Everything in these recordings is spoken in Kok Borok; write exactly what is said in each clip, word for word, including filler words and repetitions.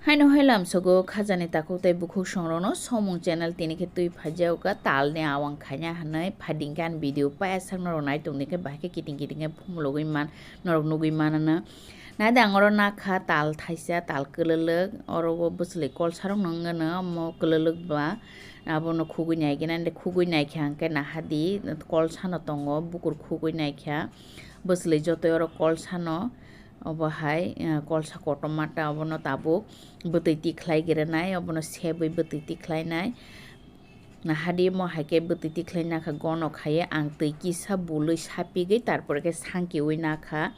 Haino hai lamsogo khajani takhuk tei bukhuk songrokno Somung channel tini khe twi phaijak kha, talni awang khaina hwnwi phaidingkhe ani video paya sakno rok nai tongdi khe bahai khe kiting kiting khe phumulogwi man, norok nugwi manano. Naidi ang oro nakha tal thaisa, tal kwlwlwk, oro o bwchwlwi kolsarokno wngano omo kwlwlwk ba, abono khugwi naigena, khugwi naikha hwnkhe nahadi kolsano tongo, bukur khugwi naikha, bwchwlwi jotoi oro kolsano. Obo hai, eh, kolsa kotorma ta, obono tabuk bwtwi tikhlai gwnai, obono sebwi bwtwi tikhlainai. Nahadi mo hai khe bwtwi tikhlai nakha, gono khaiwi ang twi kisa bulwi sapigwi, tarpore khe sangkiwi nakha,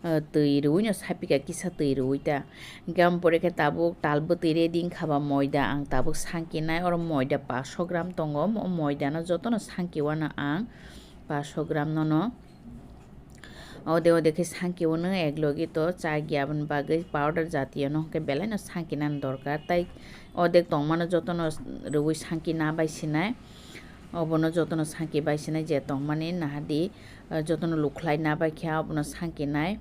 eh, twi rwino sapikha, kisa twi rwwi ta. Hingkhe ampore khe tabuk tal bwtwi ready wngkha ba moida, ang tabuk sangkinai, oro moida paso gram tongo, o moidano jotono sangkiwano ang paso gram nono. Ode ode khe sangkiwano eklogi to chagya, aboni bagwi powder jatiyono hwnkhe belaino sangkinani dorkar. Tai odek tongmano jotono rwui sangkina bai sinai, obono jotono sangki bai sinai je tongmani nahadi, eh, jotono lukhlai na bai khe abono sangkinai.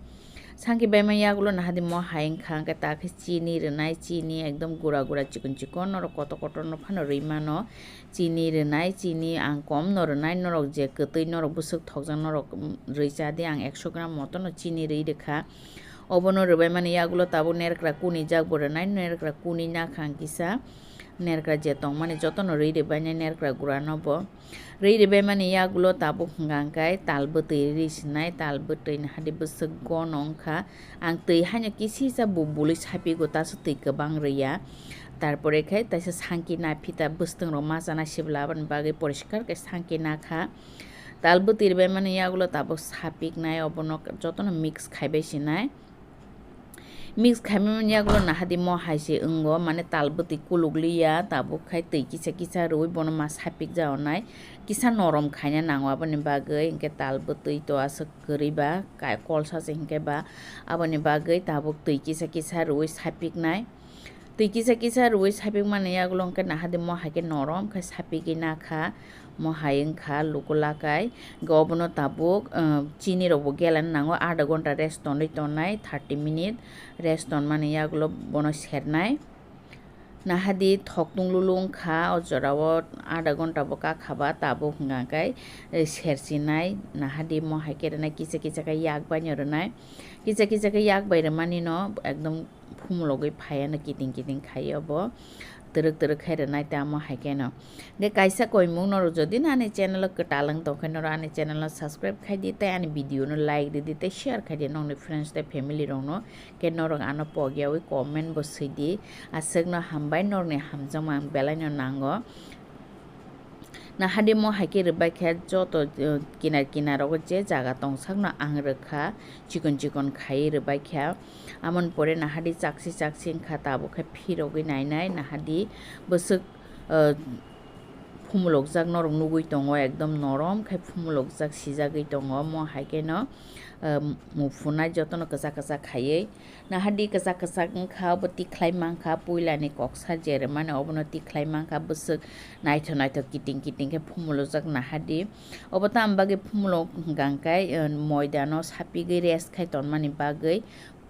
Sangki baima yagulo nahadi mo hai wngkha, hwnkhe ta khe chini rwnai, chini ekdom gura gura chikon chikon norok kotor kotor no phano rwi mano. Chini rwnai, chini ang komno rwnai, norok je kwtwi norok bwswk thokjak norok, mm, rwi cha di, ang ekso gram motono chini rwi rwkha. Obono rwbaimani yagulo tabuk nerkra kunijak bo rwnai, nerkra kuni nakha ang kisa, nerkra je tongmani jotono rwi rwbainai nerkra gurano bo. Rwi rwbaimani yagulo tabuk hwnkha hwnkhe tal bwtwi rwi sinai, tal bwtwi nahadi bwswk gono wngkha. Ang twi haino kisisa bu-, bulwi sapigo, taso twi kwbang rwya. Tarpore khe taisa sangki na phita bwswtwng rok ma chana sibla, aboni bagwi poriskar khe sangki nakha. Tal bwtwi rwbaimani yagulo tabuk sapiknai, obono jotono mix khaibai sinai. Mix khaimani yagulo nahadi mo hai se wngo, mane tal bwtwi kuluk liya, tabuk khai twi kisa kisa rwui bono ma sapik jaonai. Kisa norom khaina nango, aboni bagwi hwnkhe tal bwtwi to aswk kwrwi ba, kai-, kolsa se hwnkhe ba, aboni bagwi tabuk twi kisa kisa rwui sapiknai. Twi kisa kisa rwui sapikmani yagulo hwnkhe nahadi mo hai khe norom khe sapigwi nakha, mo hai wngkha luku lakai. Hwnkhe obono tabuk, eh, chini rokbo gelani nango, adha ghonta rest tonwi tonnai, thirty minute rest tonmani yagulo bono sernai. Nahadi thok tung lulu wngkha, o jorao adha ghonta bo kakha ba, tabuk hwnkha khe, eh, sersinai. Nahadi mo hai khe rwnai, kisa kisa khe yak bai no rwnai, kisa kisa khe yak bai rwmani no ekdom phumulogwi phaiya no kiting kiting khai obo, twrwk twrwk khai rwnai tamo hai khe no. Hwnkhe kaisa koimung norok jodi no ani channel o kwtal wng tong khe norok ani channel no subscribe khai di tei ani video no like rw di tei share khai di nokni friends tei family rok no. Khe norok ano pogyawi comment bo swi di, aswk no hambai, norokni hamjakma ang belai no nango. Nahadi mo hai khe rwbai khe joto, uh, kinar kinar rogo je jaga tong sakno ang rwkha, chikon chikon khai rwbai khe. Amoni pore nahadi chakchi chakchi wngkha, tabuk khe phirogwi nainai, nahadi bwswk, uh, phumulokjak norok nugwi tongo, ekdom norom khai phumulokjak sijagwi tongo. Mo hai kheno, uh, muphunai jotono kwchak kwchak khaiwi. Nahadi kwchak kwchak wngkha, obo tikhlai mankha, puilani koksa jeremani obono tikhlai mankha, bwswk naithok naithok kiting kiting khe phumulojak nahadi. Obo tamo bagwi phumulok hwnkha hwnkhe, eh, moidano sapigwi rest khai tonmani bagwi,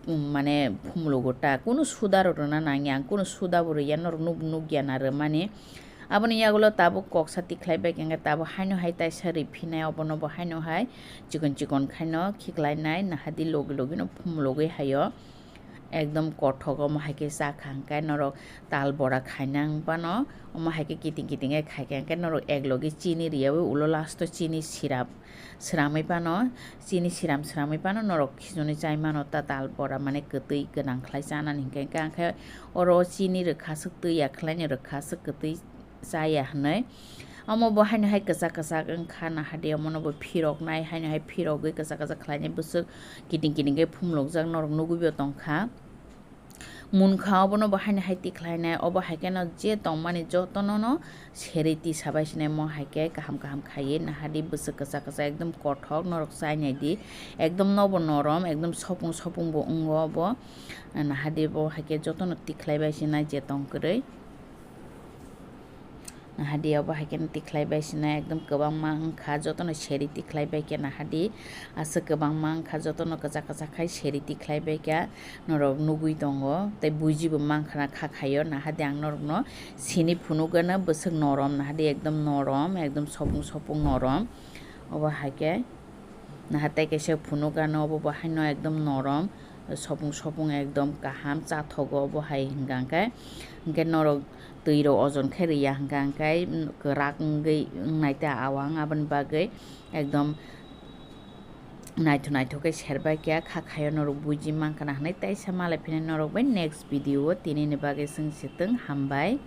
um, mane phumulogo ta. Kunu suda rok rwna nangya, ang kunu suda bo rwya, norok nuk-, nukya na rwmani. Aboni yagulo tabuk koksa tikhlai bai khe tabuk haino hai taisa riphinai, obono bo haino hai chikon chikon khaino khiklainai, nahadi logi logi no phumulogwi haio. Ekdom kothok omo hai khe chakha hwnkhe norok tal bora khainang phano, omo hai khe kiting kiting khe khai khe hwnkhe norok eklogi chini riyaui ulo last o chini sirap sramwi phano, chini siram sramwi phano norok khichuni chai mano ta tal bora mane kwtwi gwnang khlai chanani hwnkhe hwnkhe ang khe oro chini rwkha swk twi ya khlaini rwkha swk kwtwi chaya hwnwi. Omo bo haino hai kwchak kwchak wngkha nahadi omono bo phiroknai haino hai phirogwi kwchak kwchak khlainai bwswk kiting kiting khe phumulokjak norok nugwi bo tongkha. Munkha obono bo haino hai tikhlainai, obo hai kheno je tongmani jotono no serwi tisa bai sinai mo hai khe kaham kaham khaiwi nahadi bwswk kwchak kwchak ekdom kothok norok chainai di, ekdom nobo norom ekdom sopung sopung bo wngo obo, nahadi bo hai khe jotono tikhlai bai sinai je tong kwrwi. Nahadi obo hai khe tikhlai bai sina ekdom kwbangma wngkha, jotono seri tikhlai bai khe nahadi aswk kwbangma wngkha, jotono kwchak kwchak khai seri tikhlai bai kha norok nugui tongo tei bujibo mankha na kha khaio. Nahadi ang norokno sini phunukgano bwswk norom, nahadi ekdom norom, ekdom sopung sopung norom. Obo hai khe naha tei kaisa phunukgano obo bo haino ekdom norom, sopung sopung ekdom kaham chathogo obo hai hwnka hwnkhe, hwnkhe norok twi rok ojon khe riya hwnka hwnkhe kwrak wngwi wngnai ta awang, aboni bagwi ekdom naithok naithok khe serbai kha, kha khaio norok buji mankha na hwnwi teisa malai phini norok bai next video o, tinini bagwi chwng swtwng, hambai.